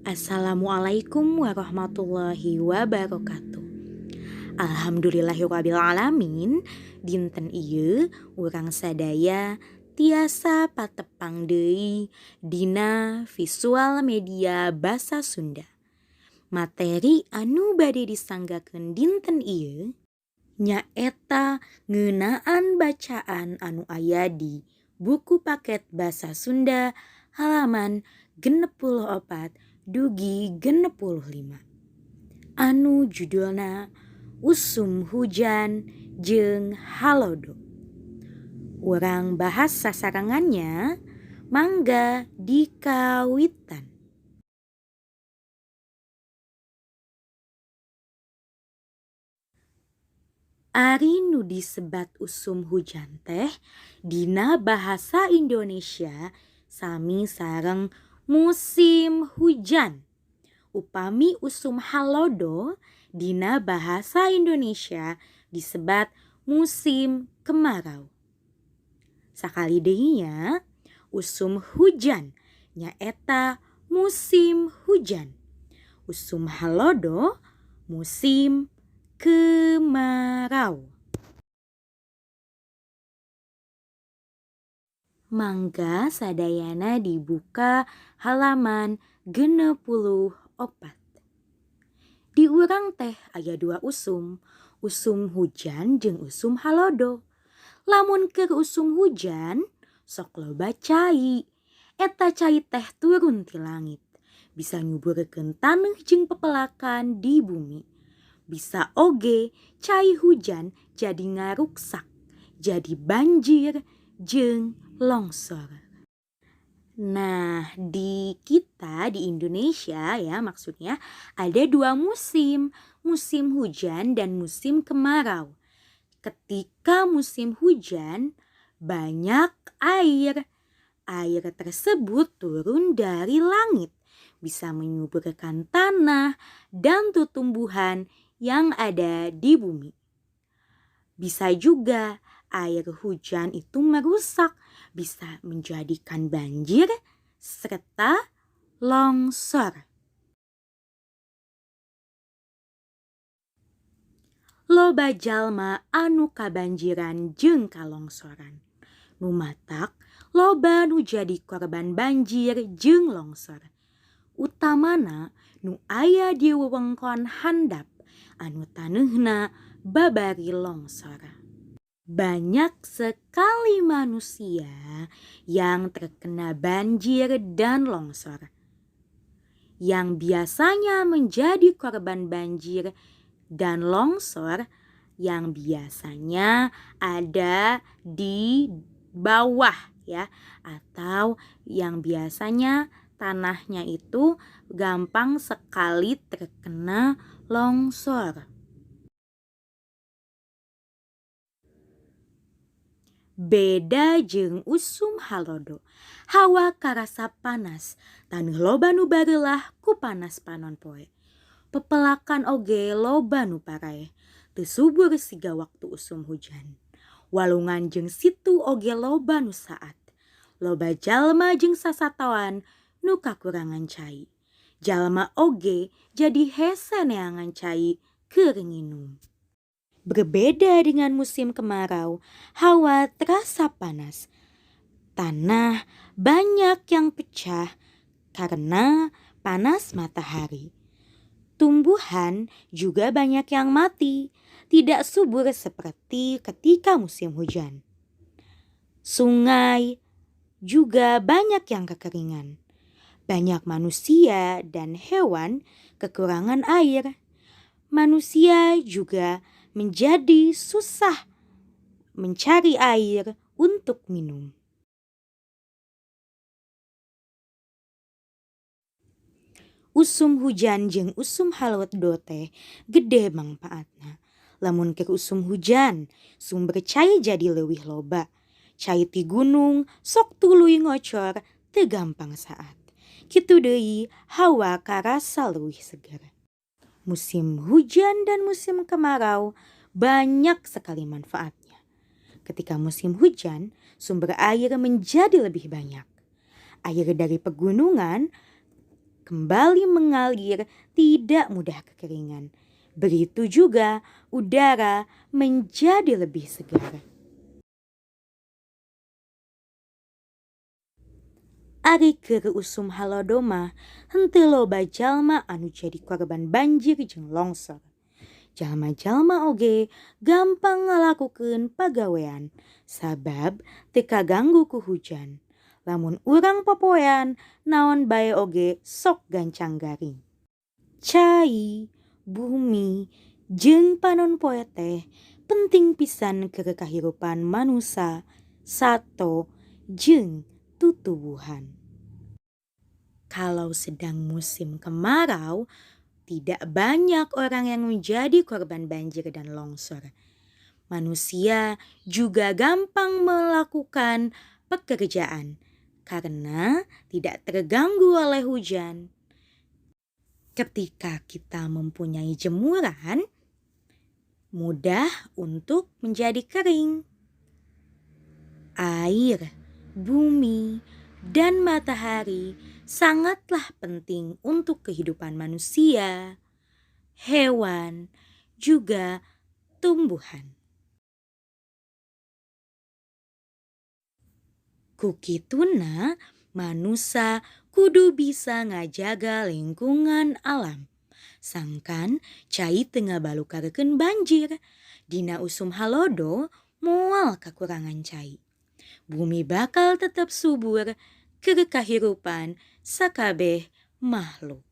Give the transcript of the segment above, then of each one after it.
Assalamualaikum warahmatullahi wabarakatuh. Alhamdulillahirabbil alamin, dinten ieu urang sadaya tiasa patepang deui dina visual media basa Sunda. Materi anu bade disanggakeun dinten ieu nyaeta ngeunaan bacaan anu aya di buku paket basa Sunda halaman 64 dugi 65. Anu judulna Usum Hujan jeung Halodo. Urang bahas sasarengannya, mangga dikawitan. Ari nu disebat usum hujan teh dina bahasa Indonesia sami sareng musim hujan. Upami usum halodo dina bahasa Indonesia disebat musim kemarau. Sakali deui nya, usum hujan nyaeta musim hujan. Usum halodo musim kemarau. Mangga sadayana dibuka halaman 64. Di urang teh aya dua usum, usum hujan jeung usum halodo. Lamun keur usum hujan, sok loba cai. Eta cai teh turun ti langit, bisa nyuburkeun taneuh jeung pepelakan di bumi. Bisa oge cai hujan jadi ngaruksak, jadi banjir jeung longsor. Nah, di kita di Indonesia ya maksudnya ada dua musim, musim hujan dan musim kemarau. Ketika musim hujan banyak air. Air tersebut turun dari langit, bisa menyuburkan tanah dan tumbuhan yang ada di bumi. Bisa juga air hujan itu merusak, bisa menjadikan banjir serta longsor. Loba jalma anu kabanjiran jeung kalongsoran. Nu matak loba nu jadi korban banjir jeung longsor. Utamana nu aya di wewengkon handap anu taneuhna babari longsor. Banyak sekali manusia yang terkena banjir dan longsor. Yang biasanya menjadi korban banjir dan longsor yang biasanya ada di bawah ya, atau yang biasanya tanahnya itu gampang sekali terkena longsor. Beda jeung usum halodo, hawa karasa panas, taneuh loba nu bareulah ku panas panon poe. Pepelakan oge loba nu paraeh, teu subur siga waktu usum hujan. Walungan jeung situ oge loba nu saat. Loba jalma jeung sasatoan nu kakurangan cai. Jalma oge jadi hese neangan cai keur nginum. Berbeda dengan musim kemarau, hawa terasa panas. Tanah banyak yang pecah karena panas matahari. Tumbuhan juga banyak yang mati, tidak subur seperti ketika musim hujan. Sungai juga banyak yang kekeringan. Banyak manusia dan hewan kekurangan air. Manusia juga menjadi susah mencari air untuk minum. Usum hujan jeung usum halodo teh gede mangpaatna. Lamun keur usum hujan, sumber cai jadi leuwih loba. Cai ti gunung sok tuluy ngocor teu gampang saat. Kitu deui hawa karasa leuwih seger. Musim hujan dan musim kemarau banyak sekali manfaatnya. Ketika musim hujan, sumber air menjadi lebih banyak. Air dari pegunungan kembali mengalir tidak mudah kekeringan. Begitu juga udara menjadi lebih segar. Ari keur usum halodo mah henteu loba jalma anu jadi korban banjir jeung longsor. Jalma-jalma oge gampang ngalakukeun pagawean sabab teu kaganggu ku hujan. Lamun urang popoean naon bae oge sok gancang garing. Cai, bumi, jeung panon poe teh penting pisan keur kahirupan manusa, sato, jeung tutuwuhan. Kalau sedang musim kemarau, tidak banyak orang yang menjadi korban banjir dan longsor. Manusia juga gampang melakukan pekerjaan karena tidak terganggu oleh hujan. Ketika kita mempunyai jemuran, mudah untuk menjadi kering. Air, bumi, dan matahari sangatlah penting untuk kehidupan manusia, hewan, juga tumbuhan. Ku kituna manusa kudu bisa ngajaga lingkungan alam. Sangkan cai teu ngabalukarkeun banjir. Dina usum halodo moal kakurangan cai. Bumi bakal tetep subur keur kahirupan sakabeh makhluk.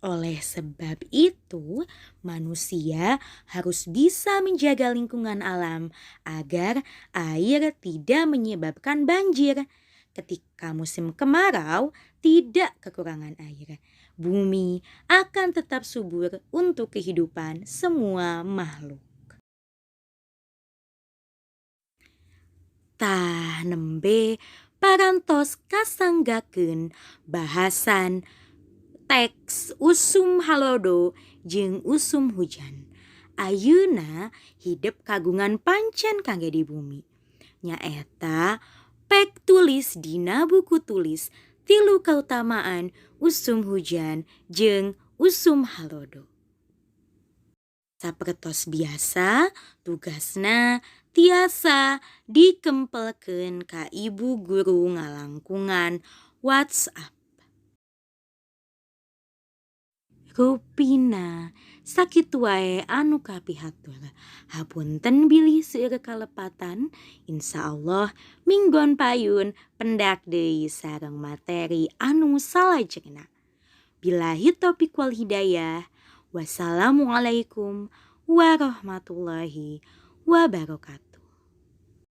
Oleh sebab itu, manusia harus bisa menjaga lingkungan alam agar air tidak menyebabkan banjir. Ketika musim kemarau, tidak kekurangan air. Bumi akan tetap subur untuk kehidupan semua makhluk. Tah nembe parantos kasanggakeun bahasan teks usum halodo jeung usum hujan. Ayeuna hidep kagungan pancen kangge di bumi. Nyaeta pek tulis dina buku tulis 3 kautamaan usum hujan jeung usum halodo. Sapertos biasa tugasna tiasa dikempelkeun ka ibu guru ngalangkungan WhatsApp. Rupina sakitu wae anu kapihatur. Hapunten bilih seueur kalepatan. Insyaallah minggon payun pendak deui sareng materi anu salajengna. Billahi taufik wal hidayah. Wassalamualaikum warahmatullahi wabarakatuh.